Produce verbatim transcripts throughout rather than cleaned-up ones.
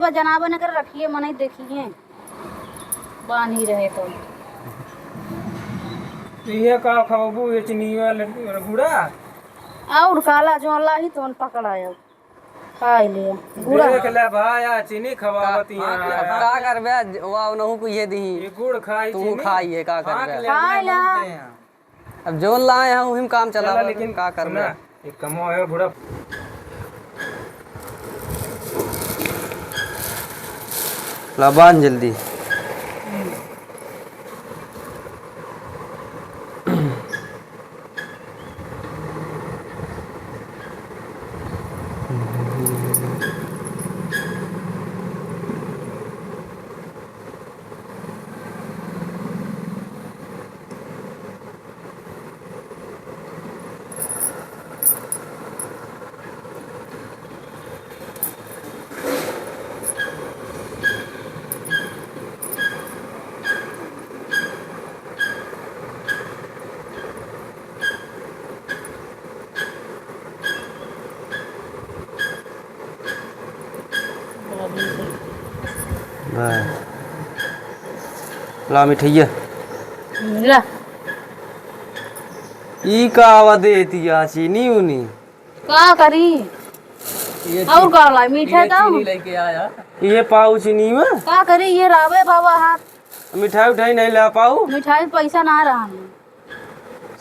बा जनाबे न कर रखिए, मनई देखिए, बान्ही रहे तो। तो ये का खाबू, ये चीनी वाला गुड़ा? और काला जो लाही तो पकड़ायो, खाई ले गुड़ा। देख ले भाई, आ चीनी खवावत का, यहाँ। का करबे? वा उनहु को ये दी। ये गुड़ खाई, तू चीनी खाई, ये का करबे? ले, खाई ले। अब जोन लाए हैं, वही में काम चला चला, बा, लेकिन का करबे? सुना, एक कमो है बूढ़ा। ला बांध जल्दी। बस। ला मिठैया। ला। ई का आवा देती आ चीनी उनी? का करी? ये और का लाई? मीठा ये तो चीनी लेके आया। ये पाऊ चीनी में? का करी? ये रावे बाबा हाथ। मिठाई उठाई नहीं ला पाऊ? मिठाई पैसा ना रहा।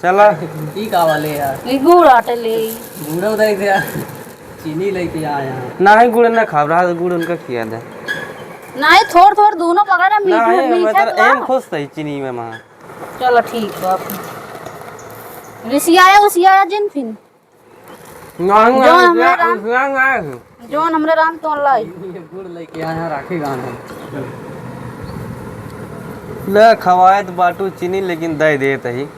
चला। ई का वाले यार? ई गुड़ आटे ले। गुड़ उधर से यार। चीनी लेके आया। नहीं, गुड़ ना खाब रहा, गुड़ उनका किया दे। नहीं, थोड़ थोड़ दोनों पकड़ा, मीठा, नहीं, मीठा मतलब तो एम ला। खुश थी चीनी में माँ। चलो ठीक बा। रिसियाया उसियाया जिन फिन। नहीं, जौन नहीं, हमरे राम, नहीं, नहीं। जौन हमरे राम तोन लाई। ये गुड़ लेके आया, राखी गांव है। ले, खवाए तो बाटू चीनी, लेकिन दे देत ही।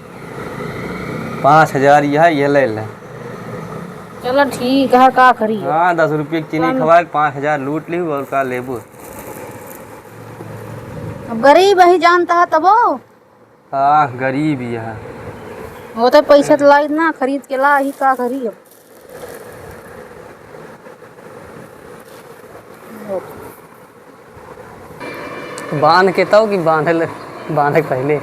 पाँच हजार यह, ये ले ले। चलो ठीक है, का करी? हाँ, दस रुपये की चीनी खवाए, पाँच हजार लूट ली और का लेबू? अब गरीब ही जानता है तबो। आह, गरीब ही है। वो तो पैसा तो लाई ना, खरीद के ला ही, का करी अब? बांध के तब कि बांधे ले, बांधे के पहले।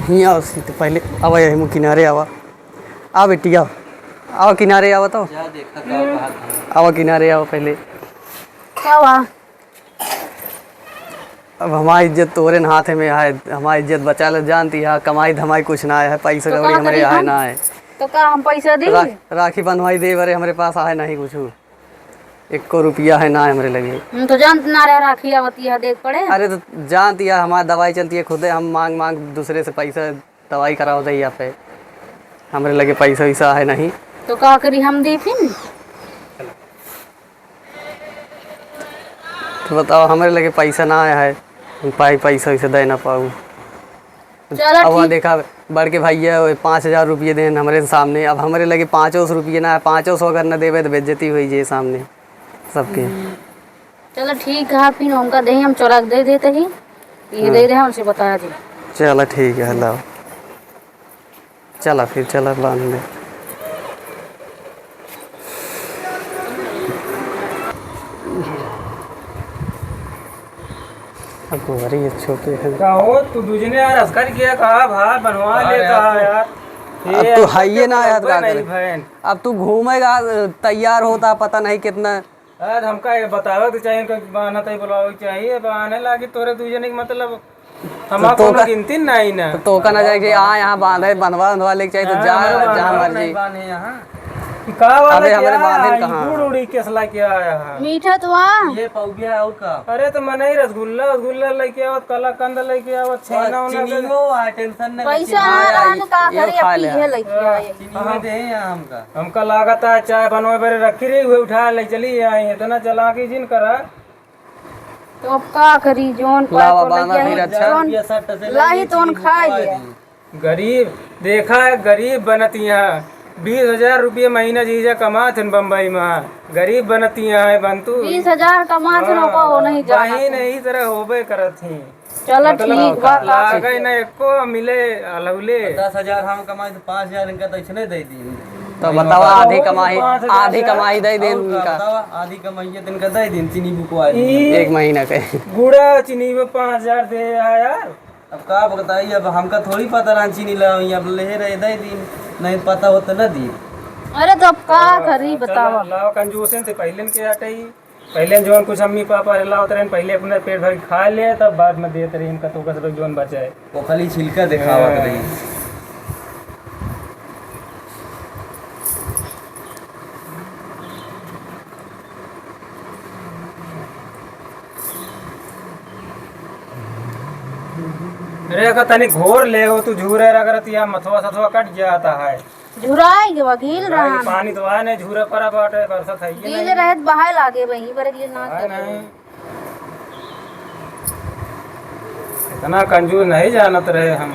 हियाँ आओ सीते पहले, आवा यही मुँह किनारे आवा। आ बेटी, आवा। आवा किनारे आवा तो। जा देखा का बात है। आवा किनारे आवा पहले। का हुआ? अब हमारी इज्जत तोरे न हाथे में है, हमारी इज्जत बचा ले, जानती है, कमाई धमाई कुछ ना है, पैसा तो कौड़ी का हमरे करी आए हम? ना है। तो का हम पैसा दी? रा-, राखी बंधवाई दे, बरे हमरे पास आए नहीं कुछ, एको रुपया है ना हमरे लगे। हम तो जानत ना रहे राखी आवती है, देख पड़े। अरे तो जानती है, हमारी दवाई चलती है खुदे, हम मांग मांग दूसरे से पैसा दवाई करावत है यहाँ पे, हमरे लगे पैसा वैसा है नहीं। तो का करी हम दी फिर? तो बताओ, हमरे लगे पैसा ना आया है, हम पाई पैसा वैसा दे ना पाऊ। चलो अब वहाँ ठीक। देखा, बड़के भैया वो पाँच हजार रुपये देन हमरे सामने, अब हमरे लगे पाँचों सौ रुपये ना है, पाँचों सौ अगर न देवे तो बेइज्जती हुई जे सामने सबके। हम्म। चलो ठीक है, फिर उनका दे हम चोरा के दे देते ही, ये हाँ। दे दे, उनसे बता दे। चलो ठीक है, लाओ। चला फिर, चला बांध दे। अब गोरी ये छोटे हैं। का हो, तू दूजने यार अस्कर किया कहा भाई, बनवा अरे लेता यार, है तू यार। अब ये तू तो हइये ना यार, बनबे का नहीं करे? बहन। अब तू घूमेगा, तैयार होता, पता नहीं कितना। अरे हमका ये बतावे के चाहिए, इनका बांधत है, बुलावे के चाहिए, बांधे लागी तोरे दू जने के मतलब, तो हमार तोका, कोनो गिनती नहीं ना। तो तोका ना जाए कि आ यहाँ बांधे, बंधवा, बंधवा लेके चाहिए, तो हाँ, जा, हमारे जहाँ बांधे मर्जी। नहीं बांधे यहाँ। ई का वाला अबे क्या हमरे है? बांधे ई कहाँ? गुड़ उड़ी केस ला के आया है। मीठा तो आ। ये पौगिया और का? अरे तो मने ही रसगुल्ला, रसगुल्ला लेके आवत, कलाकंद लेके आवत, छेना और उना चीनी के वो आ, टेंशन नहीं, पैसा चीनी आ आ रहा जाएगी। है तो का ये करे, खा अब ले। पीहे लेके हाँ। आए। चीनी में दे यहाँ हमका। हमका लागत है चाय बनवे बरे रखी रही हुए, उठा ले चली आई, इतना चालाकी जिन करा। तो अब का करी, जोन पाए लावा तो बाना लइया फिर ही, अच्छा। जोन ये सट से लाही लइया तोन चीनी खाए खवाए ले। दी। गरीब, देखा है, गरीब बनत यहाँ, बीस हजार रुपये महीना जीजा कमात हन बम्बई में, गरीब बनत यहाँ है बंतू। बीस हजार कमात हन, हाँ, ओका हो नहीं जाना बहिन तो। यही तरह होबे करत ही। चलो मतलब, ठीक बा, का लागे न एको मिले अलौले। दस हजार हम कमाई तो पाँच हजार इनका तो ऐसने दे दी। तो बतावा, आधी कमाई, आधी कमाई दे देन और का इनका। बतावा, आधी कमाई है तो इनका दे देन चीनी बुकवा दी। ई एक महीना के। गुड़ा चीनी में पाँच हजार दे है यार। अब का बताई, अब हमका थोड़ी पता रहा चीनी ला, अब ले रहे दे दी, नहीं पता होता ना दी। अरे तो अब का करी, चला, बतावा। लावा कंजूसन से पहले इनके हटाई। पहिले जौन कुछ मम्मी पापा लावत रहन, पहिले अपने पेट भर के खा ले, तब बाद में देत रही इनका, तो ओकर सब जौन बचे। वो खाली छिलका देखावत हाँ। रही। अरे, अगर तनी घोर ले हो, तू झूरे रगड़त या मथवा सथवा कट जाता है। झुराई के बा, गील झुराई के रहन। पानी तो आए नहीं, झूरे पड़ा बाटे, बरसात है ये गील नहीं। रहत बहाए लागे बही, बरे गील ना आए करे। नहीं। इतना कंजूस नहीं जानत रहे हम।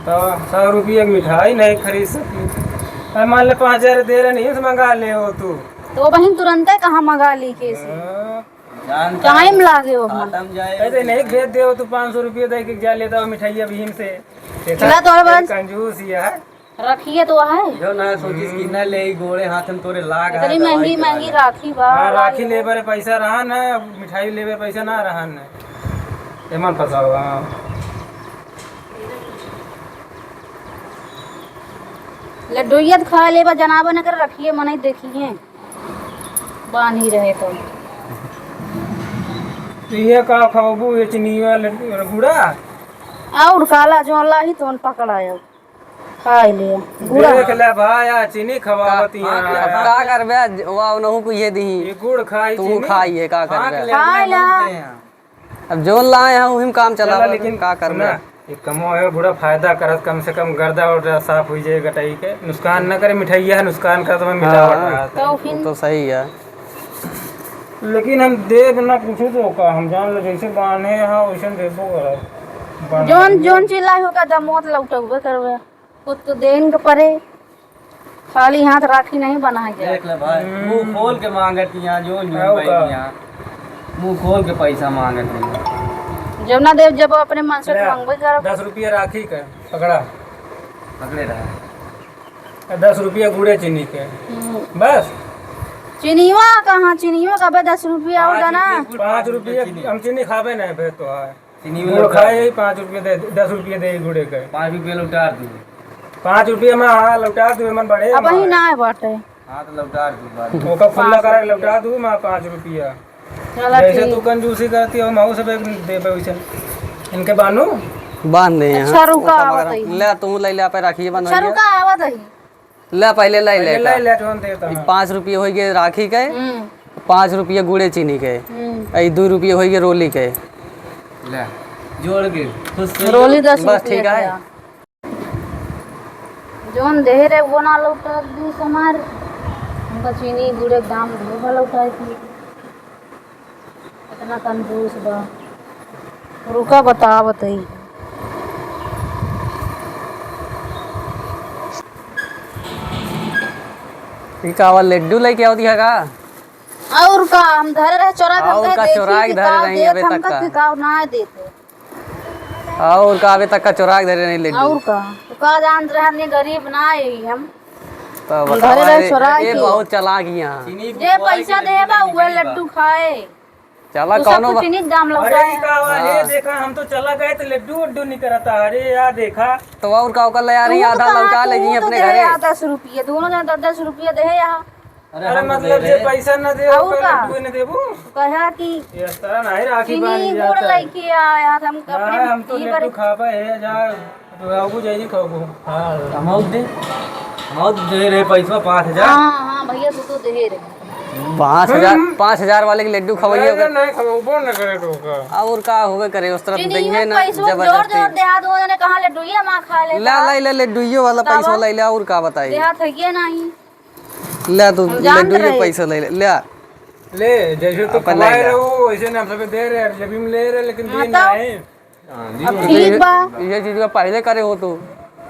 तो सौ रुपये की मिठाई नहीं खरीद सकी। अरे मान ले पाँच हजार दे रहे नहीं, तो मंगा ले हो तू। तो बहिन तुरंते कहाँ मंगा ली के से? हाँ। जान टाइम लागे हो मन। खत्म जाए। ऐसे नहीं भेज दे हो तू पाँच सौ रुपये दे के जा लेता हो मिठाइया भीम से। देखा? चला तो और एक बस। कंजूस ही है। रखिए तो है। जो ना सोचिस कि ना ले गोड़े हाथ में तोरे लाग इतनी है, महंगी दवाई महंगी करा। राखी बा, हाँ, राखी राखी। लेबे पैसा रहा ना, मिठाई लेबे पैसा ना रहा ना। एमन फंसा हुआ, हाँ। लड्डुइया तो खा लेबा, जनाबो न कर रखिए, मनई देखिए। बान्ही रहे तो। तो ये का खाबू, ये चीनी वाला गुड़ा? और काला जो अल्लाह ही तो पकड़ायो। खाई ले, गुड़ा। देख ले भाई, आ चीनी खवावत का, यहाँ। अब का करबे, वा उनहु को ये दी। ये गुड़ खाई, तू चीनी। खाई है, का करबे? ले, खाई ले, ले। अब जोन लाए हैं, उही में काम चला, चला, लेकिन का करबे? सुना, ये कमो है, बूढ़ा फायदा करत, कम से कम गर्दा उर्दा साफ हुई जाए गटाई के। नुकसान न करे, मिठाइया है, नुकसान करत, मैं मिलावट हाँ, रहत है। तो फिर? वो तो सही है। लेकिन हम देब ना कुछ तो का, हम जान ले जैसे बांधे हैं, वैसे देबो करब। बांधे जोन, हैं। जोन चिल्लाई होगा, दमोत लौटौबे करबे। कुछ तो देन के परे, खाली हाथ राखी नहीं बना जाए। देख ले भाई, हम्म। मुंह खोल के मांगत यहाँ, जो यूं आओ भाई का? यहाँ। मुंह खोल के पैसा मांगत यहाँ। जब ना देव, जब अपने मन से ले, मांगबे करब। दस रुपया राखी के, पकड़ा। पकड़े रहा। आ, दस रुपया गुड़े चीनी के। हम्म। बस। चीनिया कहाँ? चीनिया का बे दस रुपया और पाँच दाना। रुपया गुड़, पाँच रुपया चीनी। हम चीनी खाबे नहीं बे तो है। चीनी गुड़ वाला खाए ही पाँच रुपये दे, दस रुपये दे गुड़े के। पाँच रुपये लौटा दू। पाँच रुपये में, हाँ, लौटा दू, मन बढ़े अब ही हमारे। ना है बाटे। हाँ, तो लौटा दू बात। ओका खुला पाँच करे रुपये। लौटा दू, माँ, पाँच रुपया। चला जैसे ठीक। तू कंजूसी करती हो, माऊ सब एक देबे वैसे। इनके बानू? बांध दे यहाँ। अच्छा, रुका, ओका आवत बारा-, ही। ले, तू ले ले, आप राखिए बांध अच्छा, भैया। रुका, आवत ही। ले, पहले ले, पहले ले ले, का। ले, जोन देता ई है। पाँच रुपये होई गए राखी के, हम्म। पाँच रुपये गुड़े चीनी के, हम्म। ई दो रुपये होई गए रोली के। ले, जोड़ के, खुश से रोली दस बस, रुपये ठीक है। का। जोन दे रहे, वो ना लौटा दी समार। हमका चीनी गुड़े के दाम दे, वो लौटा दी। इतना कंजूस बा। रुका, बतावत हई। ई का बा, लड्डू लेके आवत है का? और का, हम धरे रहे चोरा के, और हमका का देखी चोरा के कि धरे काव रही देत, अबे तक हमका का? कि काव ना देत। और का, अबे तक का चोरा के धरे रही लड्डू। और का, तो का जानत रहे, हमने गरीब ना आई हम। तो हम बतावा, धरे रहे ये, चोरा ये के। बहुत चालाक ही यहाँ। जे पैसा देबा, उहे लड्डू खाए। चला, तू सब कौनो कुछ बा-, नहीं दाम लौटा अरे, है। ई का हुआ? हाँ। ये देखा, हम तो चला गए तो लड्डू उड्डू नहीं करता। अरे, यार, देखा। तो और का, ओकर ले आ रही, तू आधा का, लौटा ले तू जी तो अपने दे घरे। आ दस रुपये, दोनों जन दस दस रुपये दे यहाँ। अरे, अरे, हम तो मतलब, दे जे रहे। पैसा न दे, और ओकर का? लड्डू न देबू? कहा कि ये इस तरह नहीं राखी चीनी बांधी गुड़ जाता है। लेके आया, हम ना, अपने हम तो ई लड्डू पर खाबे है, जा। तो बाबू जाइए खाओ। हाँ। हम और दे, हम और दे रहे पैसा पाँच हजार। हाँ, हाँ, भैया, तू तो दे रहे। पाँच हजार, हम्म। पाँच हजार वाले के लड्डू खवाइए नहीं, ओकर। नहीं, खवाबो न करे तो का। और का होबे करे, उस तरफ चीनी देंगे में ना, पैसो जोर, जबरदस्ती। जोर दे, हाथ वो जने कहाँ लड्डू, ये माँ खा ले ला, का? ला, ला, लड्डुइयो वाला बाबा। पैसो ले ले, और का बताई? देहात है ये नहीं। ले, तू हम जानत लड्डुइयो रहे। पैसो ले ले, ले। ले, जैसे तू अपन ले खवाए ले। रहो, वैसे ना हम सबे दे रहे, जब हम ले रहे, लेकिन हाँ, दे तो? नहीं। हाँ, अब ठीक बा। ये चीज का पहले करे हो तो।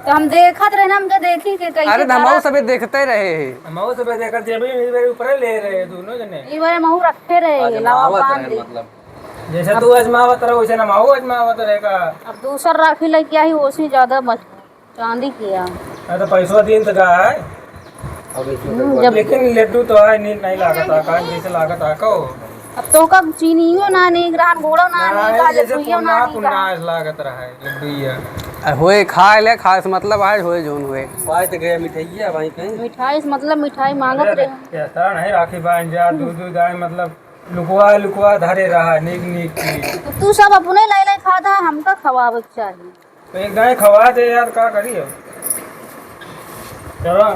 तो हम देखत रहे ना, हमके देखी के कैसे अरे, तो हमहू करत। सबे देखते रहे हैं। हमहू सबे देखत, जेबी में मेरे ऊपर ले रहे हैं दोनों जने। ई बार हमहू रखे रहे हैं, लावा आजमावत बांध रहे, दी। मतलब। जैसे तू आजमावत रहे, वैसे ना हमहू आजमावत रहे का। अब दूसर राखी लेके आई, ओसे ज्यादा मजबूत। चांदी किया। अरे तो पैसवा दिन तो का है। हम्म, जब लेकिन लड्डू तो है, नीक नहीं लागत है, का जैसे लागत है, कहो। अब तो का चीनियो ना नीक रहन, गोड़ो ना नीक, नहीं, आज जैसे दुइयो पुन्ना, ना नीक पुन्ना रहन। आज लागत रहा है लड्डू ये। आ, होए, खाए ले, खाए से मतलब आज होए, जोन होए। पाए तो गया मिठाइया भाई कहीं। मिठाई से मतलब मिठाई मांगत अरे, रहे। ऐसा नहीं राखी बांध जा, दूध, दूध आए, मतलब लुकवा, लुकवा धरे रहा, नीक, नीक चीज। तो तू सब अपने ले ले खाता, हमका खवावे के चाहिए। तो एक दाएं खवा दे यार, का करी अब? चलो।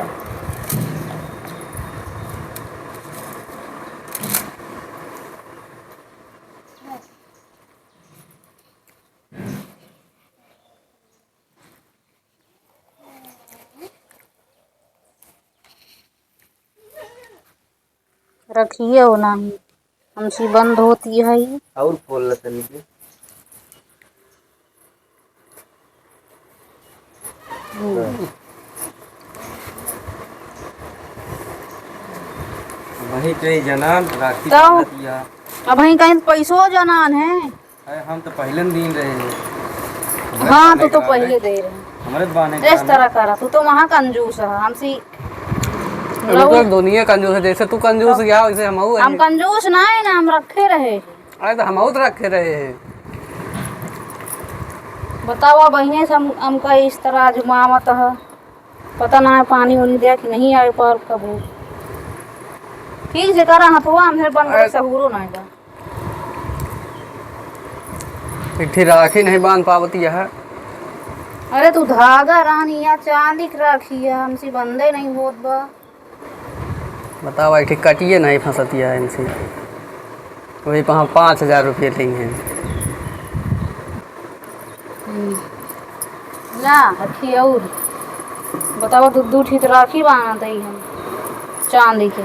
रखिए हो नाही, हमसे बंद होती है। और खोल ले तनी के। हम्म। वही कहीं जनान राखी तो बांधत या। अब वहीं कहीं पैसो जनान है। अरे, हम तो पहिले दिन रहे हैं। हाँ, तू तो पहिले दे रहे। हमरे बाने इस तरह करा, तू तो वहाँ कंजूस है, हमसे अरे, तो दुनिया कंजूस है, जैसे तू कंजूस तो गया, वैसे हम हऊ है। हम कंजूस ना है ना, हम रखे रहे। अरे, तो हम हऊ तो रखे रहे हैं। बताओ, अब इन्हें से हम, हमका इस तरह आजमावत है। पता ना है पानी उनी दे कि नहीं आए पर कबू। ठीक से करा हथुआ, हम फिर बन अरे। सहूरो ना है। एक ठे राखी नहीं बांध पावती है। अरे तू धागा रानी या चांदी के राखी है, हमसे बंदे नहीं होत बा। बतावा, एक ठे कटिए नहीं फंसती है इनसे। वही पर हम पाँच हजार रुपये लेंगे। हम्म। ला, अखी और। बतावा, दू, दू ठे तो राखी बांधत ही हम, चांदी के।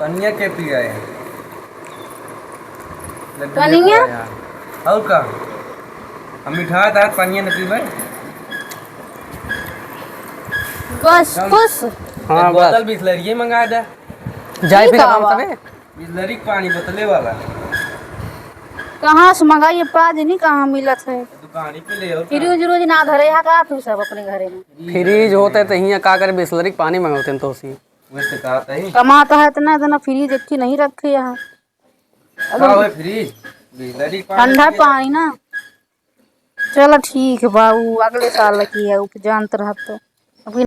पनिया के पिया है? लड्डू कनिया? लेके आया। और का? हम मिठाई तात पनिया न पीबे। बस, चल। खुश? हाँ, एक बोतल बस। बिसलरिये मंगा दे। जाए ठीक फिर है हम बा। सबे। बिसलरी के पानी बोतले वाला। कहाँ से मंगाई, पाज नहीं कहाँ मिलत है? दुकान ही पे ले आओ। फ्रिज उरिज ना धरे हा का तू सब अपने घरे में? फ्रिज होते तो हियाँ का करे, बिसलरी के पानी मंगौते तो सी। वैसे कहा था ही। कमाता है इतना, इतना फ्रिज एक ठे नहीं रखे यहाँ। का होए फ्रिज? बिसलरी के पानी ठंडा पिए। पानी ना। चलो ठीक है बाबू, अगले साल की है, उप जानत रहत तो। अभी